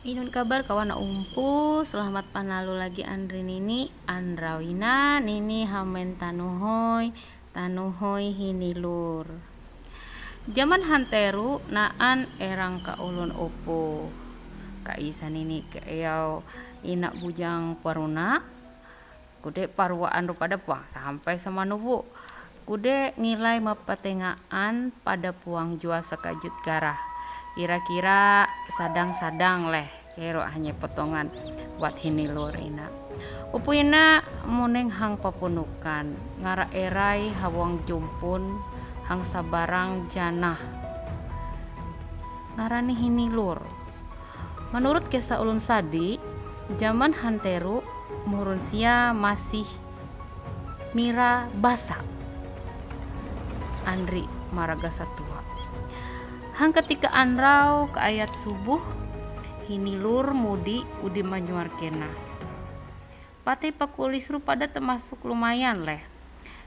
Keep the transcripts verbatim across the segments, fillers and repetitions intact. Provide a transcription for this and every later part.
Inun kabar kawan umpu, selamat panalu lagi anri nini, anrau ina, nini hamen tanuhoi, tanuhoi hinilur. Zaman hanteru naan erang ka ulun upu. Ka isa nini ke eyau ina bujang paruna. Kude paruaan ru pada puang sampai samanubu. Kude ngilai mapatengaan pada puang jua sakajut garah. Kira-kira sadang-sadang leh. Kero hanya potongan buat hinilur ina. Upu ina muneng hang papunukan. Ngara erai hawang jumpun hang sabarang janah. Ngarani hinilur. Menurut kisah ulun sadi, zaman hanteru murun sia masih mira basa. Anri maraga satua. Hang ketika anrau ke ayat subuh, hinilur mudi udi manyuar kena. Patai pakulis ru pada termasuk lumayan leh.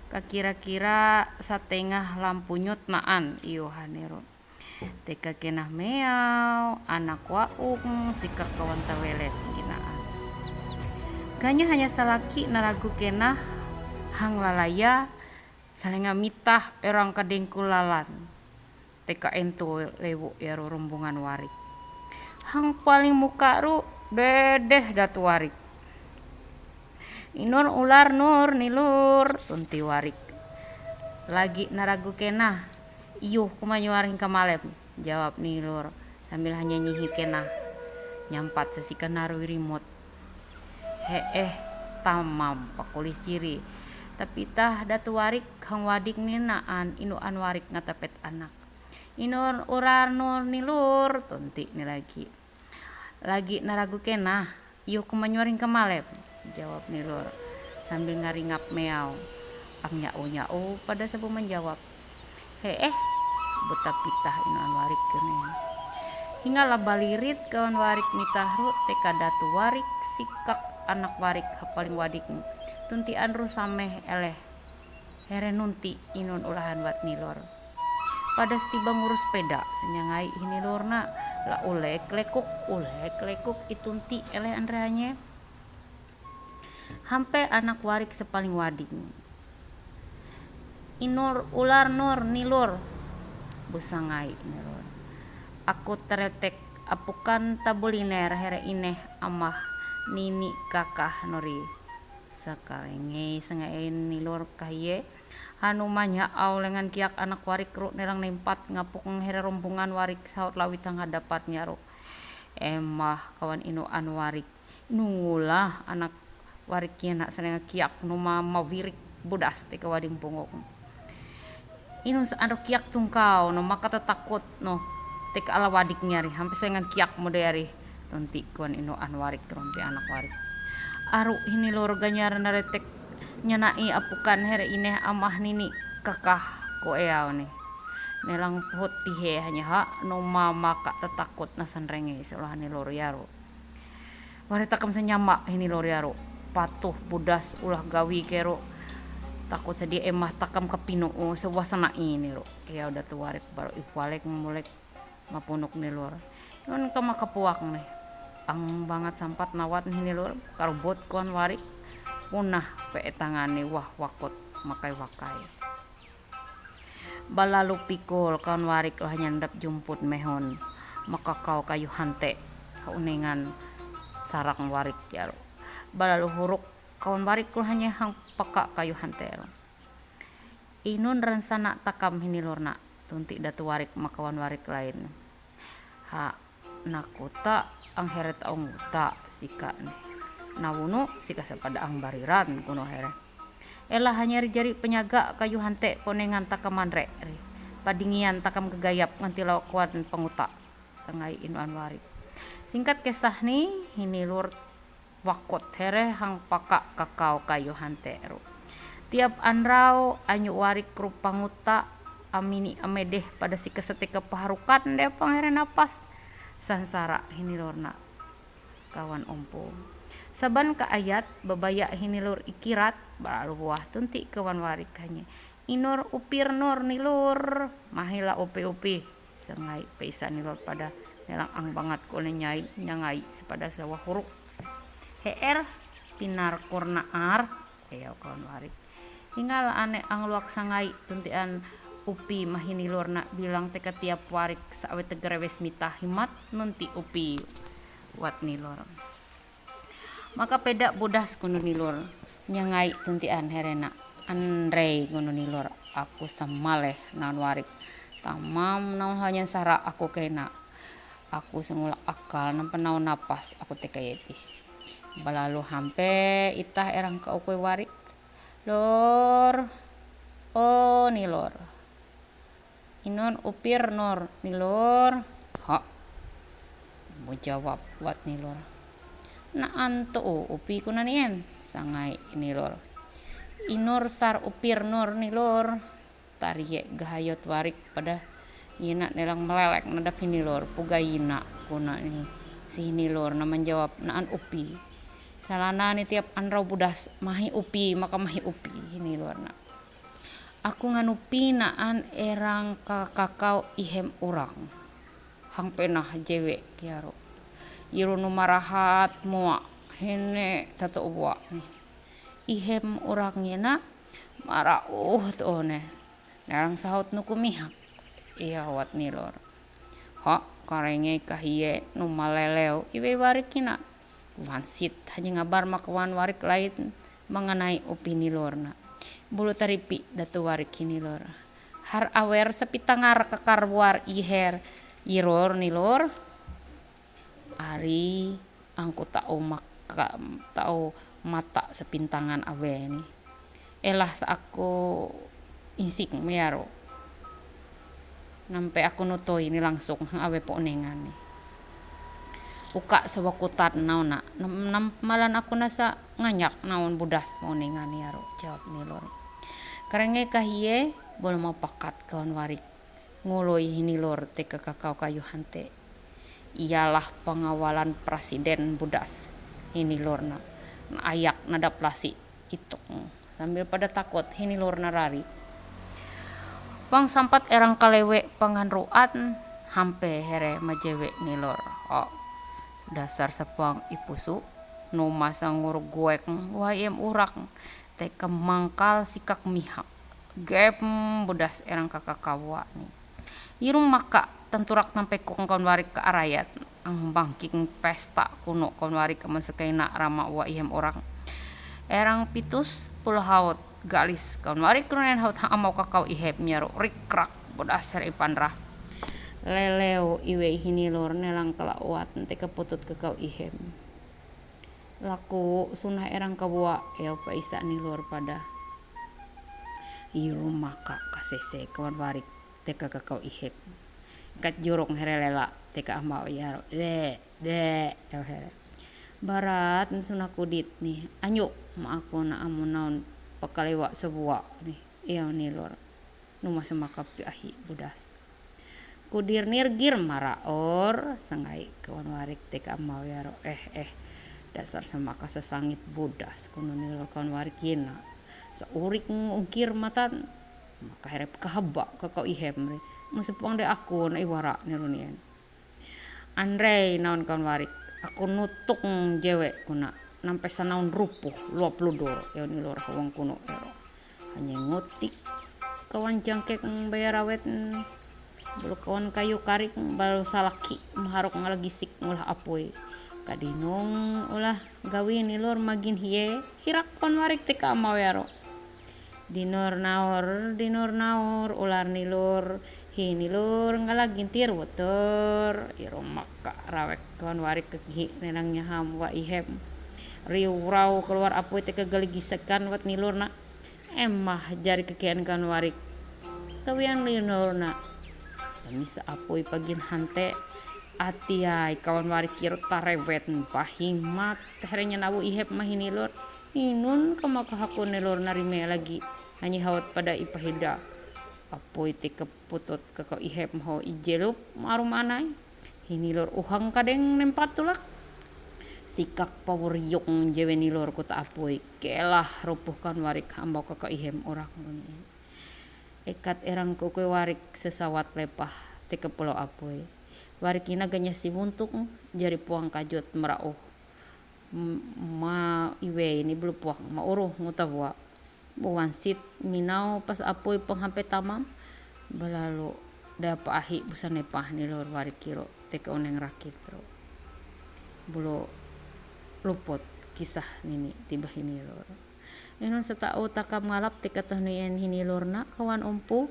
Ka kira-kira satengah lampunyut naan iuhaniru. Teka kenah meau, anak waung, sikak kawan tawelet ginaan. Ganya hanya salaki naragu kenah hang lalaya, salenga mitah erang kadengku lalan. Teka entu lewu ya rurumbungan warik. Hang paling muka ru dedeh datu warik. Inun ular nur nilur tunti warik. Lagi naragu kenah. Iyuh kumanyuar hingka malem, jawab nilur sambil hanya nyihi kenah. Nyampat sesika narui rimut. Heeh, tamam pakuli siri. Tapi tah datu warik hang wadik ni naan inuan warik ngatapet anak. Inur urar nur nilur tunti ni lagi. Lagi naragu kenah, iyuh kumanyuar hingka malem, jawab nilur sambil ngaringap meau. Ang nyau-nyau pada sabu menjawab. Heeh, buta pitah inuan warik kene. Hingga lah balirit kawan warik mitah ru teka datu warik sikak anak warik ha paling wadik. Tunti anru sameh eleh. Here nunti inun ulahan wat nilur. Pada setiba ngurus sepeda, senyangai hinilur na la ulek lekuk, ulek lekuk itunti eleh anrehanye. Hampe anak warik sepaling wading. Inur ular nur nilur. Busangai nilur. Aku teretek apukan tabuliner here ineh amah nini kakah nuri. Sakarenge sengain nilur kahye. Hanu manya au lengan kiak anak warik ru nelang nempat ngapuk nghere rombongan warik saut lawit hang hadapat nyaru. Emah kawan inu an warik. Nungulah anak warik kiana senenga kiak numa mawirik budas teka wading bungok. Inun sa ando kiak tungkau no maka tatakut no teka ala wadik nyari hampe sengan kiak mode ari. Tunti kuan inu an warik rompi anak warik. Aru hini lor ganyar naretek nyanai apukan here ineh amah nini kakah ko eau ni. Nelang pohot pihe hanya ha no mama ka tatakut na sanrenge seolah ni lor yaru. Ware takam senyama hini lor yaru. Patuh budas ulah gawi kero. Takut sedia emah takam kapinu o sewasana ini ro. Eau datu warik baru ipwalek mulek mapunuk ni lor. Nun kama kapuak ni. Ang bangat sampat nawat ni lor karubot kuan warik. Punah pe etangan ni wah wakot makai wakai. Balalu pikul kawan warik lah nyandap jumput mehon makakau kayu hante ha unengan sarang warik yaru. Balalu huruk kawan warik lah hanya hang paka kayu hante ro. Inun ransana takam hini lorna tunti datu warik makawan warik lain. Ha nakuta ang heret aung uta sika ni. Nawunu sika sapada ang bariran kuno here. Ela hanya ri jari penyaga kayu hante konengan takam manre ri. Padingian takam gegayap nganti lawakuan panguta. Sangai inuan warik. Singkat kisah ni hini lur wakot here hang paka kakau kayu hante ru. Tiap anrau anyu warik ru panguta amini amedeh pada sika seteka paharukan deh pang here napas. Sansara hini lorna kawan ompo. Saban ka ayat babaya hini lur ikirat balalu buah tunti kawan warik hanya. Inur upir nur nilur mahila upi-upi. Sangai peisa nilur pada Nelang ang bangat ko le nyai nyangai sepada sewa huruk. He er pinar korna ar. Eo kawan warik. Hingal ane ang luak sangai tuntian upi mahi nilor na bilang teka tiap warik sa awe tegerewes mita himat nunti upi wat nilor. Maka peda budas kunu nilor. Nyangai tuntian herena. Anrei kunu nilor. Aku samaleh naun warik. Tamam naun hanyan sara aku kena. Aku semula akal nampa naun napas aku teka yeti. Balalu hampe itah erang ka ukui warik. Lor. Oh, nilor. Inor upir nor nilor. Ha. Mujawab wat nilor. Naan tu upi kunanien. Sangai nilor. Inor sar upir nor nilor. Tarie gahayot warik pada yena nelang melelek nadap hinilor puga yena kuna ni si hinilor na menjawab naan upi. Salana ni tiap anrau budas mahi upi maka mahi upi hinilor na. Aku ngan upi naan erang ka kakau ihem urang. Hang penah jewe kiaro. Irunu marahat mua hene tato ubua ni. Ihem urang yena mara uh to ne. Narang sahut nuku mihak. Iya wat nilor. Ha, karenge kahie nu maleleo iwe warik kina. Wansit hanya ngabar makawan warik lain mengenai upi nilor na. Bulu taripi datu warik nilor. Har awer sepitangar kakar war iher iror nilor. Ari angku tau maka tau mata sepintangan awe ni. Elah sa aku insik meyaro. Nampe aku nutoi ni langsung awe po nengan ni. Uka sewakutan nauna. Nam, nam malan aku nasa nganyak naun budas mau nengan ni aro jawab nilor. Karenge kahie boleh mau pakat kawan warik. Ngoloi hinilor teka kakau kayu hante. Ialah pengawalan presiden budas hinilor na. Na ayak nadap lasi ituk. Sambil pada takut hinilor na rari. Pang sampat erang kalewe pangan ruat hampe here majewe nilor. Oh. Dasar sepang ipusu. No masa ngurguek wayem urak. Teka mangkal sikak mihak. Gep budas erang kakakawa ni. Irung maka tenturak nampe kong kawan warik ke arayat. Ang bangking pesta kuno kawan warik aman sekaina rama wa ihem orang. Erang pitus puluh haut galis kawan warik runen haut ha amau kakau ihep miaro rikrak budas her ipanra. Leleo iwe hinilor nelang kala uat teka putut kakau ihem. Laku sunah erang kabua eo paisa nilor pada. Iru maka kasese kawan warik teka kakau ihek. Kat jurung here lela teka amau yaro. De, de, eo here. Barat sunah kudit ni. Anyu ma aku na amu naun pakalewa sebuah ni. Eo nilor. Numa semaka pi ahi budas. Kudir nirgir mara or sangai kawan warik teka amau yaro eh eh. Dasar semaka sesangit budas kunu nilor kawan warik yena. Sa urik ungkir matan maka herep kahaba kakau ihem ri. Musepang de aku na iwara nirunien. Anrei naun kawan warik aku nutuk jewe kuna. Nampe sanaun rupuh luap ludur eo nilor hawang kuno ero. Hanya ngotik kawan jangkek bayar awet. Bulu kawan kayu karik balu salaki maharok ngalagisik ngulah apui. Kadinong ulah gawi nilor magin hie hirak kawan warik teka amau yaro. Dinor naor, dinor naor, ular nilor, hi nilor, ngala gintir wotor, iro maka rawek kawan warik kekihi nenang nyaham wa ihem. Riu rau keluar apui teka galigisekan wat nilor na. Emah jari kekian kawan warik. Kawian nilor na. Samisa apui pagin hante. Atiai kawan warik kiro tarewet pahimat. Herenya nawu ihep mahi nilor. Inun kama kahakun nilor narime lagi. Hanyi hawat pada ipahida. Apui teka putut kakau ihep maho ijelup maru manai. Hi nilor uhang kadeng nempat tulak. Sikak pawur yung jewe nilor kuta apui. Kelah rupuh kawan warik hambau kakau ihem orang ngunien. Ekat erang kukui warik sesawat lepah teka pulau apui. Վարի կինա գնյա սիվուն տուկ, ջերի պուան կաջոտ մրաուհ։ Մա իվեյնի բլու պուան, մա օրո մոտավուա։ Բուվան սիտ մինաու պաս ապոյ պահան պետամամ, բլալու դա պահի բուսանե պահնի լոր վարի կիրո, տեկ օնեն ռակիտրո։ Բլո լուպոտ կիսահ նինի դիբհինի լոր։ Ինուն սա օտակամ մալապ տեկ ատահնի են հինի լորնա, կվան օմպու,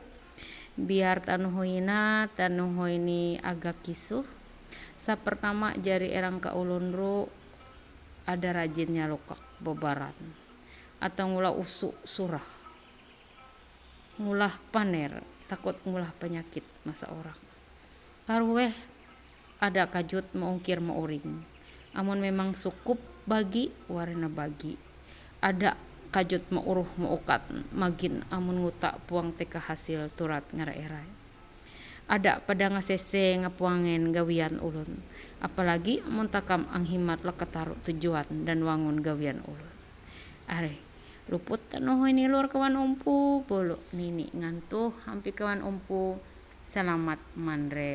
բիար տանուհոյինա, տանուհոյնի ագակիսու, սա պրտամա ջերի էրանկա օլոնրու ադարաջենյալոկա բոբարան, ատան ուլա ուսու սուրա, ուլա պաներ, տակոտ ուլա պանյակիտ մասա օրակ։ Արուե, ադա կաջոտ մը օնկեր մը օրին, ամոն մե մանք սուկուպ բագի, վարենա բագի, ադա կաջոտ մը օրուխ մը օկատ, մագին ամոն ոտա պուանք տեկա հասիլ տորատ նրա էրայ։ Ադա պդանգ ասեսե անգապուանեն գավիան ուլուն, ապալագի մոնտակամ անգիմատ լակատարու տջուան դանուանգուն գավիան ուլուն։ Արե, լուպոտտա նոհոյնի լոր կվան օմպու բոլո նինի նանտո համպի կվան օմպու, սալամատ մանրե։